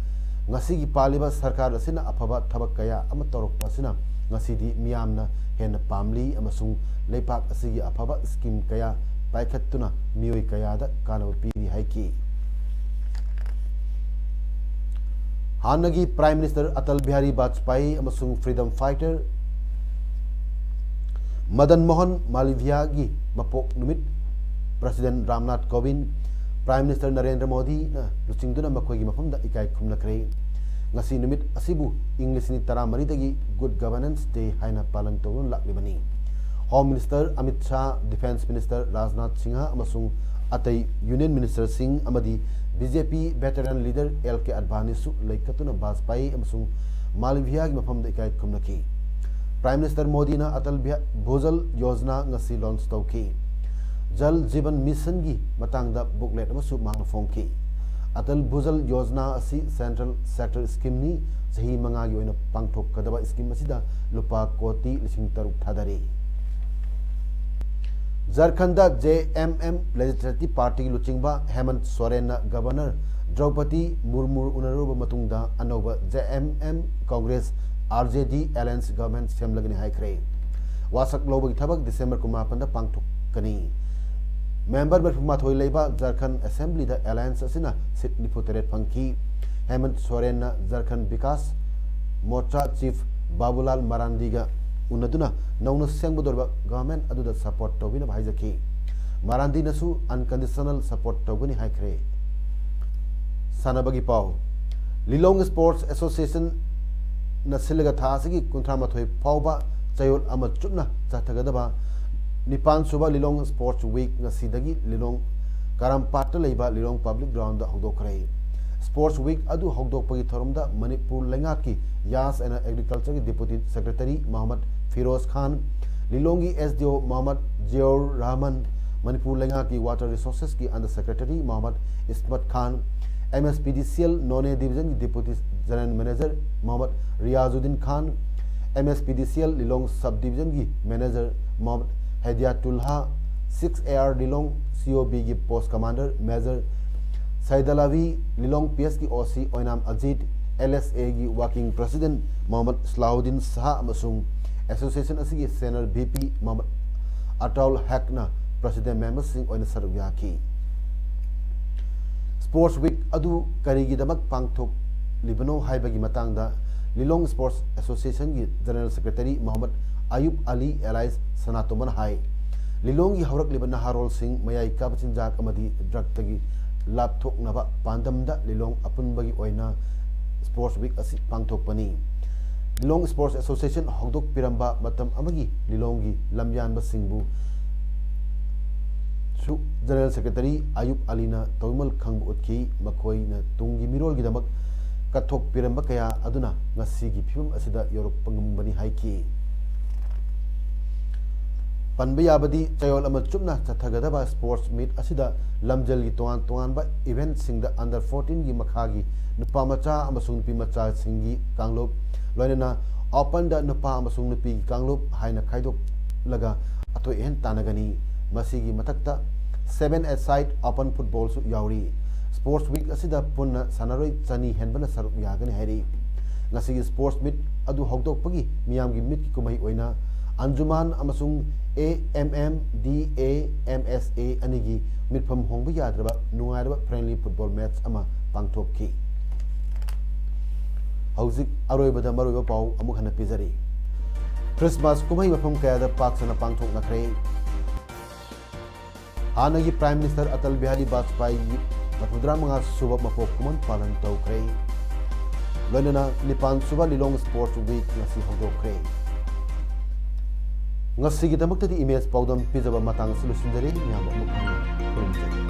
ꯉꯁꯤꯒꯤ ꯄꯥꯜꯂꯤꯕ ꯁꯔꯀꯥꯔ ꯑꯁꯤꯅ ꯑꯐꯕ ꯊꯕꯛ ꯀꯌꯥ ꯑꯃ ꯇꯧꯔꯛꯄ ꯑꯁꯤꯅ ꯉꯁꯤꯗꯤ ꯃꯤꯌꯥꯝꯅ ꯍꯦꯟꯅ ꯄꯥꯝꯂꯤ ꯑꯃꯁꯨꯡ ꯂꯩꯄꯥꯛ ꯑꯁꯤꯒꯤ ꯑꯐꯕ scheme ꯀꯌꯥ ꯄꯥꯏꯈꯠꯇꯨꯅ ꯃꯤꯑꯣꯏ ꯀꯌꯥꯗ ꯀꯥꯟꯅꯕ ꯄꯤꯔꯤ ꯍꯥꯏꯈꯤ꯫ ꯍꯥꯟꯅꯒꯤ Prime Minister ꯑꯇꯜ ꯕꯤꯍꯥꯔꯤ ꯕꯥꯖꯄꯥꯏ ꯑꯃꯁꯨꯡ freedom fighter ꯃꯗꯟ ꯃꯣꯍꯟ ꯃꯥꯂꯚꯤꯌꯥꯒꯤ ꯃꯄꯣꯛ ꯅꯨꯃꯤꯠ President Ramnath ꯀꯣꯕꯤꯟꯗ, Prime Minister Narendra ꯃꯣꯗꯤꯅ ꯂꯨꯆꯤꯡꯗꯨꯅ ꯃꯈꯣꯏꯒꯤ ꯃꯐꯝꯗ ꯏꯀꯥꯏ ꯈꯨꯝꯅꯈ꯭ꯔꯦ꯫ ꯉꯁꯤ ꯅꯨꯃꯤꯠ ꯑꯁꯤꯕꯨ ꯏꯪ ꯂꯤꯁꯤꯡ ꯇꯔꯥꯃꯔꯤꯗꯒꯤ Good Governance Day ꯍꯥꯏꯅ ꯄꯥꯂꯟ ꯇꯧꯗꯨꯅ ꯂꯥꯛꯂꯤꯕꯅꯤ꯫ Home Minister Amit Shah, Defence Minister Rajnath Singh ꯑꯃꯁꯨꯡ ꯑꯇꯩ Union Ministerꯁꯤꯡ ꯑꯃꯗꯤ BJP veteran leader ꯑꯦꯜ ꯀꯦ ꯑꯗꯚꯥꯅꯤꯁꯨ ꯂꯩꯀꯠꯇꯨꯅ ꯕꯥꯖꯄꯥꯏ ꯑꯃꯁꯨꯡ ꯃꯥꯂꯚꯤꯌꯥꯒꯤ ꯃꯐꯝꯗ ꯏꯀꯥꯏ ꯈꯨꯝꯅꯈꯤ꯫ Prime Minister ꯃꯣꯗꯤꯅ ꯑꯇꯜ ꯚꯨꯖꯜ ꯌꯣꯖꯅꯥ ꯉꯁꯤ launch ꯇꯧꯈꯤ꯫ ꯖꯜ ꯖꯤꯕꯟ Missionꯒꯤ ꯃꯇꯥꯡꯗ booklet ꯑꯃꯁꯨ ꯃꯍꯥꯛꯅ ꯐꯣꯡꯈꯤ꯫ ꯑꯇꯜ ꯚꯨꯖꯜ ꯌꯣꯖꯅꯥ ꯑꯁꯤ central sector schemeꯅꯤ꯫ ꯆꯍꯤ ꯃꯉꯥꯒꯤ ꯑꯣꯏꯅ ꯄꯥꯡꯊꯣꯛꯀꯗꯕ scheme ꯑꯁꯤꯗ ꯂꯨꯄꯥ ꯀꯣꯇꯤ ꯂꯤꯁꯤꯡ ꯇꯔꯨꯛ ꯊꯥꯗꯔꯤ꯫ ꯖꯔꯈꯟꯗ JMM Legislative Partyꯒꯤ ꯂꯨꯆꯤꯡꯕ ꯍꯦꯃꯟꯠ ꯁꯣꯔꯦꯟꯅ Governor ꯗ꯭ꯔꯧꯄꯗꯤ ꯃꯨꯔꯃꯨ ꯎꯅꯔꯨꯕ ꯃꯇꯨꯡꯗ ꯑꯅꯧꯕ JMM Congress RJD alliance government ꯁꯦꯝꯂꯒꯅꯤ ꯍꯥꯏꯈ꯭ꯔꯦ꯫ ꯋꯥꯁꯛ ꯂꯧꯕꯒꯤ ꯊꯕꯛ December ꯀꯨꯟꯃꯥꯄꯟꯗ ꯄꯥꯡꯊꯣꯛꯀꯅꯤ꯫ Member ꯃꯔꯤꯐꯨꯃꯥꯊꯣꯏ ꯂꯩꯕ ꯖꯔꯈꯟ Assemblyꯗ alliance ꯑꯁꯤꯅ seat ꯅꯤꯐꯨꯇꯔꯦꯠ ꯐꯪꯈꯤ꯫ ꯍꯦꯃꯟꯠ ꯁꯣꯔꯦꯟꯅ ꯖꯔꯈꯟ ꯕꯤꯀꯥꯁ ꯃꯣꯔꯆꯥ chief ꯕꯥꯕꯨꯂꯥꯜ ꯃꯔꯥꯟꯗꯤꯒ ꯎꯅꯗꯨꯅ ꯅꯧꯅ ꯁꯦꯝꯒꯗꯧꯔꯤꯕ government ꯑꯗꯨꯗ support ꯇꯧꯕꯤꯅꯕ ꯍꯥꯏꯖꯈꯤ꯫ ꯃꯔꯥꯟꯗꯤꯅꯁꯨ unconditional support ꯇꯧꯒꯅꯤ ꯍꯥꯏꯈ꯭ꯔꯦ꯫ ꯁꯥꯟꯅꯕꯒꯤ ꯄꯥꯎ꯫ Lilong Sports Association ꯅ ꯁꯤꯜꯂꯒ ꯊꯥ ꯑꯁꯤꯒꯤ ꯀꯨꯟꯊ꯭ꯔꯥ ꯃꯥꯊꯣꯏ ꯐꯥꯎꯕ ꯆꯌꯣꯜ ꯑꯃ ꯆꯨꯞꯅ ꯆꯠꯊꯒꯗꯕ ꯅꯤꯄꯥꯟ ꯁꯨꯕ ꯂꯤꯂꯣꯡ ꯁ꯭ꯄꯣꯔꯠꯁ ꯋꯤꯛ ꯉꯁꯤꯗꯒꯤ ꯂꯤꯂꯣꯡ ꯀꯥꯔꯝꯄꯥꯠꯇ ꯂꯩꯕ ꯂꯤꯂꯣꯡ ꯄꯕ꯭ꯂꯤꯛ ꯒ꯭ꯔꯥꯎꯟꯗ ꯍꯧꯗꯣꯛꯈ꯭ꯔꯦ꯫ ꯁ꯭ꯄꯣꯔꯠꯁ ꯋꯤꯛ ꯑꯗꯨ ꯍꯧꯗꯣꯛꯄꯒꯤ ꯊꯧꯔꯝꯗ ꯃꯅꯤꯄꯨꯔ ꯂꯩꯉꯥꯛꯀꯤ ꯌꯥꯁ ꯑꯦꯟ ꯑꯦꯒ꯭ꯔꯤꯀꯜꯆꯔꯒꯤ ꯗꯤꯄꯨꯇꯤ ꯁꯦꯀ꯭ꯔꯦꯇꯔꯤ ꯃꯣꯍꯝꯃꯗ ꯐꯤꯔꯣꯖ ꯈꯥꯟ, ꯂꯤꯂꯣꯡꯒꯤ S D O Mohammad Ziaur Rahman, Manipur ꯂꯩꯉꯥꯛꯀꯤ ꯋꯥꯇꯔ ꯔꯤꯁꯣꯔꯁꯦꯁꯀꯤ under secretary Mohammad Ismat Khan, M S P D C L Noney ꯗꯤꯕꯤꯖꯟꯒꯤ deputy general manager Mohammad Riyazuddin Khan, M S P D C L Lilong sub ꯗꯤꯕꯤꯖꯟꯒꯤ manager Mohammad Hedayatullah, six A R Lilong ꯁꯤ ꯑꯣ ꯕꯤꯒꯤ ꯄꯣꯁ ꯀꯃꯥꯟꯗꯔ ꯃꯦꯖꯔ ꯁꯩꯗꯂꯥꯕꯤ, ꯂꯤꯂꯣꯡ ꯄꯤ ꯑꯦꯁꯀꯤ ꯑꯣ ꯁꯤ ꯑꯣꯏꯅꯥꯝ ꯑꯖꯤꯠ, ꯑꯦꯜ ꯑꯦꯁ ꯑꯦꯒꯤ ꯋꯥꯔꯀꯤꯡ ꯄ꯭ꯔꯦꯁꯤꯗꯦꯟꯠ ꯃꯣꯍꯝꯃꯗ ꯁꯂꯥꯍꯨꯗꯤꯟ ꯁꯍꯥ ꯑꯃꯁꯨꯡ ꯑꯦꯁꯣꯁꯤꯌꯦꯁꯟ ꯑꯁꯤꯒꯤ senior V P Mohammad Ataul ꯍꯦꯛꯅ ꯄ꯭ꯔꯦꯁꯤꯗꯦꯟꯠ ꯃꯦꯝꯕꯔꯁꯤꯡ ꯑꯣꯏꯅ ꯁꯔꯨꯛ ꯌꯥꯈꯤ꯫ ꯁ꯭ꯄꯣꯔꯠꯁ ꯋꯤꯛ ꯑꯗꯨ ꯀꯔꯤꯒꯤꯗꯃꯛ ꯄꯥꯡꯊꯣꯛꯂꯤꯕꯅꯣ ꯍꯥꯏꯕꯒꯤ ꯃꯇꯥꯡꯗ ꯂꯤꯂꯣꯡ ꯁ꯭ꯄꯣꯔꯠꯁ ꯑꯦꯁꯣꯁꯤꯌꯦꯁꯟꯒꯤ ꯖꯦꯅꯔꯦꯜ ꯁꯦꯀ꯭ꯔꯦꯇꯔꯤ ꯃꯣꯍꯝꯃꯗ ꯑꯌꯨꯕ ꯑꯂꯤ ꯑꯦꯂꯥꯏꯁ ꯁꯅꯥꯇꯣꯝꯕꯅ ꯍꯥꯏ, ꯂꯤꯂꯣꯡꯒꯤ ꯍꯧꯔꯛꯂꯤꯕ ꯅꯍꯥꯔꯣꯜꯁꯤꯡ ꯃꯌꯥꯏ ꯀꯥꯕ ꯆꯤꯟꯖꯥꯛ ꯑꯃꯗꯤ ꯗ꯭ꯔꯒꯇꯒꯤ ꯂꯥꯞꯊꯣꯛꯅꯕ ꯄꯥꯟꯗꯝꯗ ꯂꯤꯂꯣꯡ ꯑꯄꯨꯟꯕꯒꯤ ꯑꯣꯏꯅ ꯁ꯭ꯄꯣꯔꯠꯁ ꯋꯤꯛ ꯑꯁꯤ ꯄꯥꯡꯊꯣꯛꯄꯅꯤ꯫ ꯂꯤꯂꯣꯡ ꯁ꯭ꯄꯣꯔꯠꯁ ꯑꯦꯁꯣꯁꯤꯌꯦꯁꯟ ꯍꯧꯗꯣꯛꯄꯤꯔꯝꯕ ꯃꯇꯝ ꯑꯃꯒꯤ ꯂꯤꯂꯣꯡꯒꯤ ꯂꯝꯌꯥꯟꯕꯁꯤꯡꯕꯨ ꯁꯨ ꯖꯦꯅꯔꯦꯜ ꯁꯦꯀ꯭ꯔꯦꯇꯔꯤ ꯑꯌꯨꯕ ꯑꯂꯤꯅ ꯇꯧꯏꯃꯜ ꯈꯪꯕ ꯎꯠꯈꯤ꯫ ꯃꯈꯣꯏꯅ ꯇꯨꯡꯒꯤ ꯃꯤꯔꯣꯜꯒꯤꯗꯃꯛ ꯀꯠꯊꯣꯛꯄꯤꯔꯝꯕ ꯀꯌꯥ ꯑꯗꯨꯅ ꯉꯁꯤꯒꯤ ꯐꯤꯕꯝ ꯑꯁꯤꯗ ꯌꯧꯔꯛꯄ ꯉꯝꯕꯅꯤ ꯍꯥꯏꯈꯤ꯫ ꯄꯟꯕ ꯌꯥꯕꯗꯤ ꯆꯌꯣꯜ ꯑꯃ ꯆꯨꯞꯅ ꯆꯠꯊꯒꯗꯕ ꯁ꯭ꯄꯣꯔꯠꯁ ꯃꯤꯠ ꯑꯁꯤꯗ ꯂꯝꯖꯦꯜꯒꯤ ꯇꯣꯉꯥꯟ ꯇꯣꯉꯥꯟꯕ ꯏꯚꯦꯟꯠꯁꯤꯡꯗ ꯑꯟꯗꯔ ꯐꯣꯔꯇꯤꯟꯒꯤ ꯃꯈꯥꯒꯤ ꯅꯨꯄꯥ ꯃꯆꯥ ꯑꯃꯁꯨꯡ ꯅꯨꯄꯤ ꯃꯆꯥꯁꯤꯡꯒꯤ ꯀꯥꯡꯂꯨꯞ, ꯂꯣꯏꯅꯅ ꯑꯣꯄꯟꯗ ꯅꯨꯄꯥ ꯑꯃꯁꯨꯡ ꯅꯨꯄꯤꯒꯤ ꯀꯥꯡꯂꯨꯞ ꯍꯥꯏꯅ ꯈꯥꯏꯗꯣꯛꯂꯒ ꯑꯊꯣꯏ ꯑꯍꯦꯟ ꯇꯥꯟꯅꯒꯅꯤ꯫ ꯃꯁꯤꯒꯤ ꯃꯊꯛꯇ seven a side open footballꯁꯨ ꯌꯥꯎꯔꯤ꯫ ꯁ꯭ꯄꯣꯔꯠꯁ ꯋꯤꯛ ꯑꯁꯤꯗ ꯄꯨꯟꯅ ꯁꯥꯟꯅꯔꯣꯏ ꯆꯅꯤ ꯍꯦꯟꯕꯅ ꯁꯔꯨꯛ ꯌꯥꯒꯅꯤ ꯍꯥꯏꯔꯤ꯫ ꯉꯁꯤꯒꯤ ꯁ꯭ꯄꯣꯔꯠꯁ ꯃꯤꯠ ꯑꯗꯨ ꯍꯧꯗꯣꯛꯄꯒꯤ ꯃꯤꯌꯥꯝꯒꯤ ꯃꯤꯠꯀꯤ ꯀꯨꯝꯍꯩ ꯑꯣꯏꯅ ꯑꯟꯖꯨꯃꯥꯟ ꯑꯃꯁꯨꯡ A M M D A M S A ꯑꯅꯤꯒꯤ ꯃꯤꯠꯐꯝ ꯍꯣꯡꯕ ꯌꯥꯗ꯭ꯔꯕ ꯅꯨꯡꯉꯥꯏꯔꯕ ꯐ꯭ꯔꯦꯟꯂꯤ ꯐꯨꯠꯕꯣꯜ ꯃꯦꯠꯆ ꯑꯃ ꯄꯥꯡꯊꯣꯛꯈꯤ꯫ ꯍꯧꯖꯤꯛ ꯑꯔꯣꯏꯕꯗ ꯃꯔꯨꯑꯣꯏꯕ ꯄꯥꯎ ꯑꯃꯨꯛ ꯍꯟꯅ ꯄꯤꯖꯔꯤ꯫ ꯈ꯭ꯔꯤꯁꯃꯥꯁ ꯀꯨꯝꯍꯩ ꯃꯐꯝ ꯀꯌꯥꯗ ꯄꯥꯛ ꯁꯟꯅ ꯄꯥꯡꯊꯣꯛꯅꯈ꯭ꯔꯦ꯫ ꯍꯥꯟꯅꯒꯤ ꯄ꯭ꯔꯥꯏꯝ ꯃꯤꯅꯤꯁꯇꯔ ꯑꯇꯜ ꯕꯤꯍꯥꯔꯤ ꯕꯥꯖꯄꯥꯏꯒꯤ ꯃꯔꯐꯨꯇꯔꯥ ꯃꯉꯥ ꯁꯨꯕ ꯃꯄꯣꯛ ꯀꯨꯝꯑꯣꯟ ꯄꯥꯂꯟ ꯇꯧꯈ꯭ꯔꯦ꯫ ꯂꯣꯏꯅꯅ ꯅꯤꯄꯥꯟ ꯁꯨꯕ ꯂꯤꯂꯣꯡ Sports Week ꯉꯁꯤ ꯍꯧꯗꯣꯛꯈ꯭ꯔꯦ꯫ ꯉꯁꯤꯒꯤꯗꯃꯛꯇꯗꯤ ꯏꯃꯦꯖ ꯄꯥꯎꯗꯝ ꯄꯤꯖꯕ ꯃꯇꯥꯡ ꯑꯁꯤ ꯂꯣꯏꯁꯤꯟꯖꯔꯦ꯫ ꯃꯌꯥꯝꯕꯨ ꯑꯃꯨꯛ ꯍꯟꯅ ꯈꯨꯔꯨꯝꯖꯔꯤ꯫